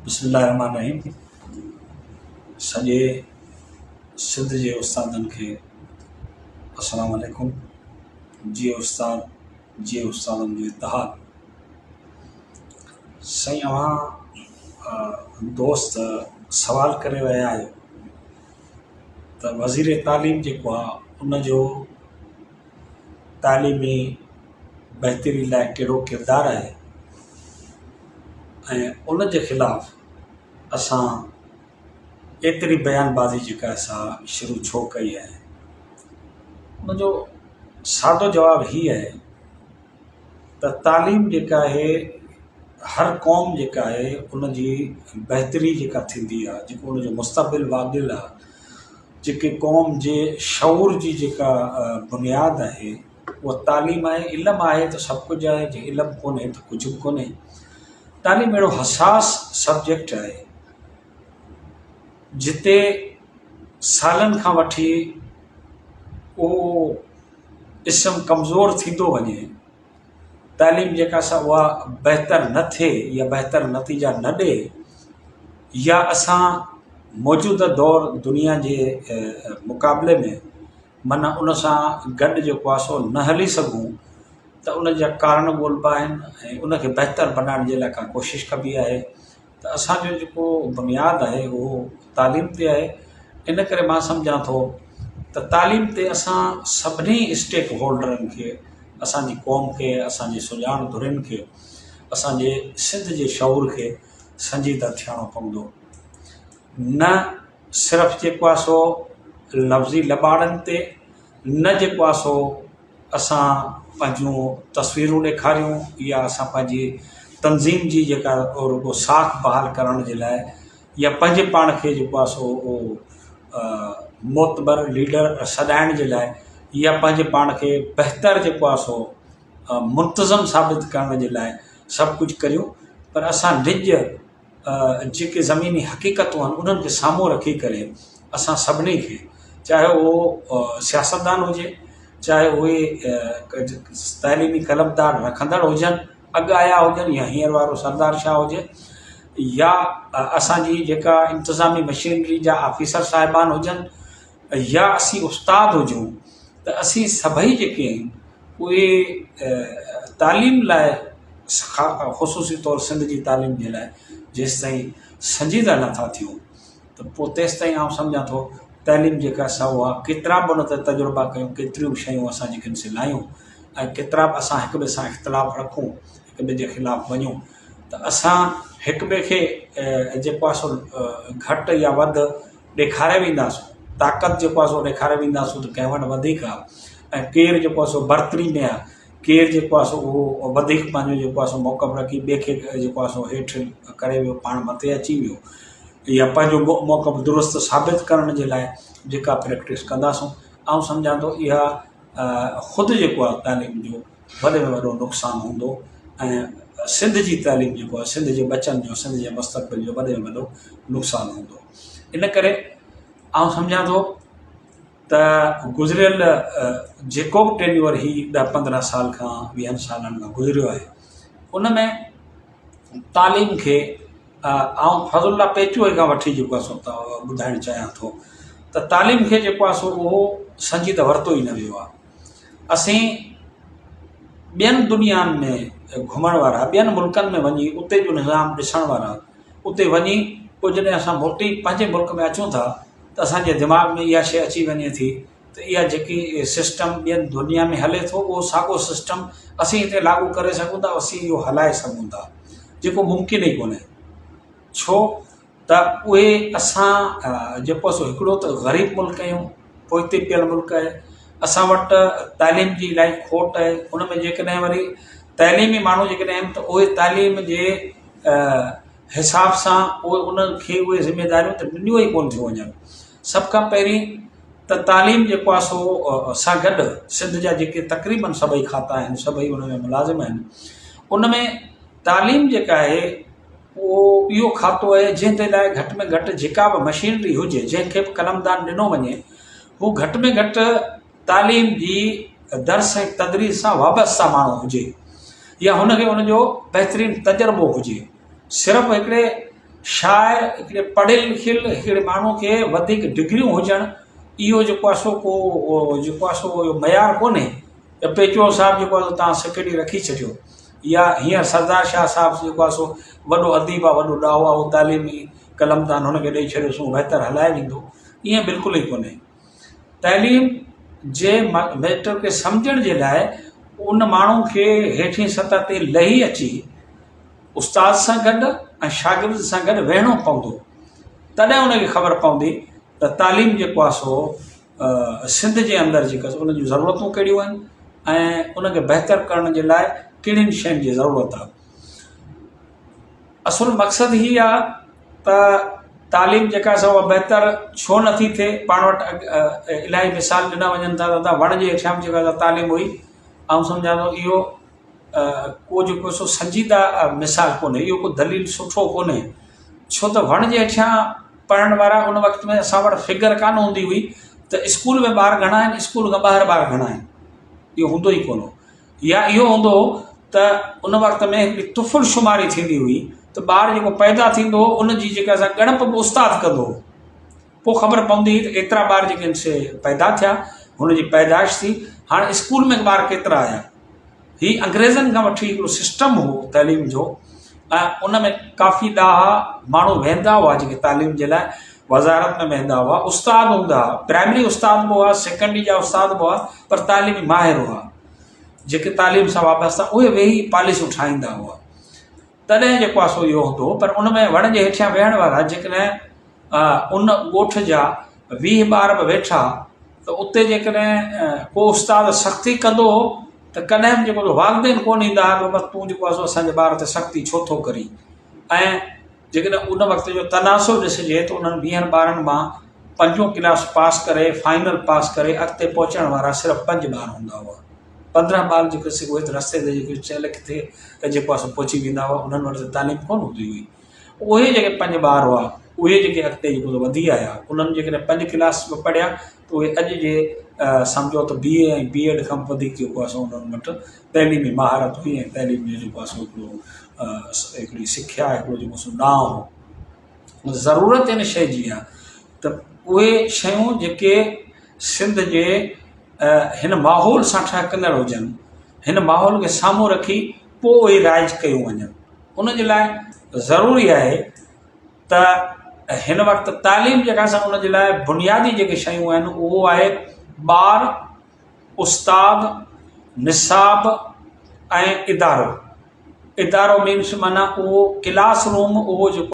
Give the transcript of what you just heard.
بسم الله الرحمٰن الرحيم سڄي سنڌ جي استادن کي السلام عليڪم جيئي استاد جيئي استادن جو اتحاد سائين اوهان دوست سوال ڪري رهيا آهيو ته وزير تعليم جيڪو آهي ان جو تعليمي بهتري لاء ڪهڙو ڪردار آهي ۽ ان جي خلاف اسان ايتري بيان بازي جيڪا آهي سا شروع ڇو ڪئي آهي ان جو سادو جواب هي آهي ته تعليم جيڪا آهي هر قوم جيڪا آهي ان جي بهتري جيڪا ٿيندي آهي جيڪو ان جو مستقبل واڳيل آهي جيڪي قوم جي شعور جي جيڪا بنياد آهي اها تعليم آهي علم آهي ته سڀ ڪجهه آهي جي علم ڪونهي ته ڪجهه به ڪونهي تعليم اهڙو حساس سبجيڪٽ آهي جتي سالن کان وٺي اهو اسم ڪمزور ٿيندو وڃي تعليم جيڪا سا اها بهتر نه ٿئي يا بهتر نتيجا نه ڏئي يا اسان موجوده دور دنيا جي مقابلي ۾ معنيٰ ان سان گڏ جيڪو آهي سو نه هلي سگهون ته ان جا ڪارڻ ڳولبا آهن ۽ ان کي بهتر بنائڻ جي لاء ڪا ڪوشش ڪبي آهي ته اسان جو جيڪو بنياد آهي اهو تعليم تي آهي ان ڪري مان سمجهان ٿو ته تعليم تي اسان سڀني اسٽيڪ هولڊرن کي اسان جي قوم کي اسان جي سڄاڻ ڌرين کي اسان جي سنڌ جي شعور کي سنجيده ٿيڻو پوندو نه صرف جيڪو آهي سو لفظي لٻاڙن تي نه جيڪو آهي سو اسان پنهنجون تصويرون ڏيکاريون يا اسان پنهنجي تنظيم جي جيڪا رڳو ساک بحال ڪرڻ جي لاء يا پنهنجي پاڻ کي جيڪو آهي سو اهو معتبر ليڊر سڏائڻ جي لاء يا پنهنجي پاڻ کي بهتر جيڪو آهي سو منتظم ثابت ڪرڻ جي لاء سڀ ڪجهه ڪريون پر اسان نج جيڪي زميني حقيقتون آهن انهن کي سامهون رکي ڪري اسان سڀني کي چاهي اهو سياستدان هجي چاهي اهي تعليمي قلمدان رکندڙ هجن اڳ آيا هجن يا هينئر وارو سردار شاهه هجي يا اسانجي جيڪا انتظامي مشينري جا آفيسر صاحبان هجن يا اسين استاد هجون ته اسين سڀئي جيڪي آهيون اهي تعليم لاء خصوصي طور سنڌ جي تعليم جي لاء جيستائين سنجيده نٿا ٿيون ته پوء تيستائين آئون سمجهان ٿو تعليم جيڪا سا اها ڪيترا به ان تي تجربا ڪيون ڪيتريون به شيون اسان جيڪي سي لايون ۽ ڪيترا به اسان هڪ ٻئي سان اختلاف رکون هڪ ٻئي جي خلاف وڃون ته اسان هڪ ٻئي کي جيڪو آهي سو گهٽ يا وڌ ڏيکاري وينداسون طاقت جيڪو آهي سو ڏيکاري وينداسون ته ڪنهن وٽ وڌيڪ آهي ۽ ڪير جيڪو آهي سو برتري ۾ آهي ڪير جيڪو آهي سو اهو وڌيڪ پنهنجو جيڪو آهي سو موقف رکي ٻئي کي جيڪو آهي سو هيٺ ڪري ويو پاڻ مٿي اچي ويو يا پنهنجو موقف درست ثابت ڪرڻ جي لاء جيڪا پريڪٽس ڪنداسون آئون سمجهان ٿو اها خود جيڪو آهي تعليم جو وڏي ۾ وڏو نقصان هوندو ۽ سنڌ جي تعليم جيڪو آهي سنڌ جي ٻچن جو سنڌ جي مستقبل جو وڏي ۾ وڏو نقصان هوندو ان ڪري آئون سمجهان ٿو ته گذريل جيڪو به ٽينيور هي ڏهه پندرهن سال کان ويهن سالن کان گذريو آهي ان ۾ تعليم کي آئون فضل الله پيچوهي کان وٺي جيڪو آهي سو ٻڌائڻ چاهيان ٿو ته تعليم کي جيڪو آهي سو اهو سنجيده ورتو ئي نه ويو آهي اسين ٻين دنيائن ۾ گهمڻ وارا ٻين ملڪن ۾ وڃي اتي جو نظام ڏسڻ وارا اتي وڃي پوء جڏهن اسان موٽي پنهنجي ملڪ ۾ اچون ٿا ته اسان جي دماغ ۾ اها شيء اچي وڃي ٿي ته اها جيڪي سسٽم ٻين دنيا ۾ هلي ٿو اهو ساڳو سسٽم اسين هتي لاڳو ڪري سگهون ٿا اسين اهو هلائي سگهون ٿا جيڪو ممڪن ئي ڪونهي ڇو ته اهي اسان جيڪو سو هڪڙو ته غريب ملڪ آهيون پوئتي پيل ملڪ آهي اسان وٽ تعليم جي الاهي کوٽ آهي ان ۾ جيڪڏهن وري تعليمي ماڻهو جيڪڏهن آهن ته اهي تعليم جي حساب سان اهي انهن کي اهي ذميداريون ته ڏنيون ئي ڪونه ٿيون وڃن سڀ کان پهرين ته تعليم جيڪو آهي سو سان گڏ سنڌ جا جيڪي تقريبن سڀئي کاتا آهن سڀئي ان ۾ ملازم آهن ان ۾ تعليم جيڪا آهي اهو اهو کاتو آهي جنهن جي لاء گهٽ ۾ گهٽ جيڪا به مشينري هجي جنهن کي به قلمدان ڏنو وڃي هو گهٽ ۾ گهٽ تعليم جي درس ۽ تدريس سان وابسته ماڻهو هجي يا هن کي ان جو بهترين تجربو هجي صرف هڪڙي شاعر هڪڙي پڙهيل لکيل هڪڙي ماڻهو کي وڌيڪ ڊگريون هجڻ اهو جيڪو آهي سو ڪو جيڪو آهي سو اهو معيار ڪونهي ته پيچوهو صاحب جيڪو آهي سو توهان سيڪريٽري رکي ڇڏيو يا هينئر سردار شاهه صاحب جيڪو آهي سو وڏو اديب آهي وڏو ڏاهو آهي اهو تعليمي قلمدان هن کي ڏئي ڇڏيوسون بهتر هلائي ويندو ائين بلڪل ئي ڪونهي تعليم جي ميٽر کي سمجهڻ جي لاء ان ماڻهو کي هيٺين سطح تي لهي اچي استاد سان گڏ ۽ شاگرد سان گڏ ويهڻو پوندو تڏهن ان کي خبر پوندي ته تعليم جيڪو آهي سو سنڌ جي اندر جيڪا ان جون ضرورتون ڪهڙيون آهن ۽ ان کي بهتر ڪرڻ جي لاء ڪهڙين شين جي ضرورت آهي اصل مقصد هي آهي ته تعليم جيڪا سا اها بهتر ڇو نٿي ٿئي پاڻ وٽ الاهي مثال ڏنا وڃن ٿا ته وڻ جي هيٺيان به جيڪا تعليم هئي آئون سمجهان ٿو اهو ڪو جيڪو سو سنجيده مثال ڪونهي اهو ڪو دليل سٺو ڪونهي ڇو ته وڻ جي هيٺيان پڙهڻ وارا ان وقت ۾ اسان وٽ فگر ڪانه هوندي هئي ته اسڪول ۾ ٻار گهڻا آهن اسڪول کان ٻاهر ٻار گهڻا آهن اهو هوندو ئي ڪونه هو يا اهو هوندو هو ته ان وقت ۾ هڪڙي طفل شماري ٿيندي هئي ته ٻار جيڪو پيدا ٿيندو هو ان جي جيڪا سا ڳڻپ به استاد ڪندو هو پوء خبر پوندي هئي ته ايترا ٻار جيڪي آهن سي پيدا ٿيا هن جي پيدائش ٿي هاڻي اسڪول ۾ ٻار ڪيترا آيا هي انگريزن کان وٺي هڪڙو سسٽم هو تعليم جو ۽ ان ۾ ڪافي ڏاها ماڻهو ويهندا هئا جيڪي تعليم جي لاء وزارت ۾ ويهندا هئا استاد هوندا هئا پرائمري استاد به هئا سيڪنڊري جا استاد به هئا پر تعليمي ماهر هئا جيڪي تعليم سان وابسته اهي ويهي پاليسيون ٺاهيندا هئا تڏهن جيڪو آهي سو اهو هوندو هو پر ان ۾ وڻ جي هيٺيان ويهڻ وارا جيڪڏهن ان ڳوٺ جا 20 ٻار به ويٺا ته اتي جيڪڏهن ڪو استاد سختي ڪندو هو ته ڪڏهن به جيڪو والدين ڪونه ايندا هئا بابا تون جيڪو آهي سو اسان جي ٻار تي سختي ڇو ٿو ڪرين ۽ جيڪڏهن ان وقت جو تناسب ڏسجي ته انهن ويهن ٻارن مان پنجون ڪلاس پاس ڪري فائنل پاس ڪري اڳتي پهچڻ وارا صرف پنج ٻار هوندا هئا. 15 ٻار جيڪي سي اهي ته رستي تي جيڪي چيل ڪٿي ته جيڪو آهي سو پهچي ويندا هئا انهن وٽ ته تعليم ڪونه هوندي هئي. اهي جيڪي پنج ٻار هئا اهي جيڪي اڳتي جيڪو وڌي آيا انهن جيڪڏهن پنج ڪلاس به پڙهيا ته اهي اڄ جي سمجهو ته بي اي ۽ بي ايڊ کان به وڌيڪ جيڪو آهي سو انهن وٽ تعليمي مهارت هئي ۽ تعليم جو جيڪو آهي سو هڪڙو هڪڙي سکيا هڪڙو جيڪو سو ڏانء هو. ضرورت ان شيء جي آهي ته اهي شيون جيڪي سنڌ جي هن ماحول سان ٺهڪندڙ هجن هن ماحول کي سامهون رکي پوء اهي رائج ڪيون وڃن ان جي لاء ضروري آهي ته هن وقت تعليم جيڪا سا ان جي لاء بنيادي جيڪي شيون آهن اهو آهي ٻار استاد نصاب ۽ ادارو ادارو مينس معنيٰ اهو ڪلاس روم اهو جيڪو.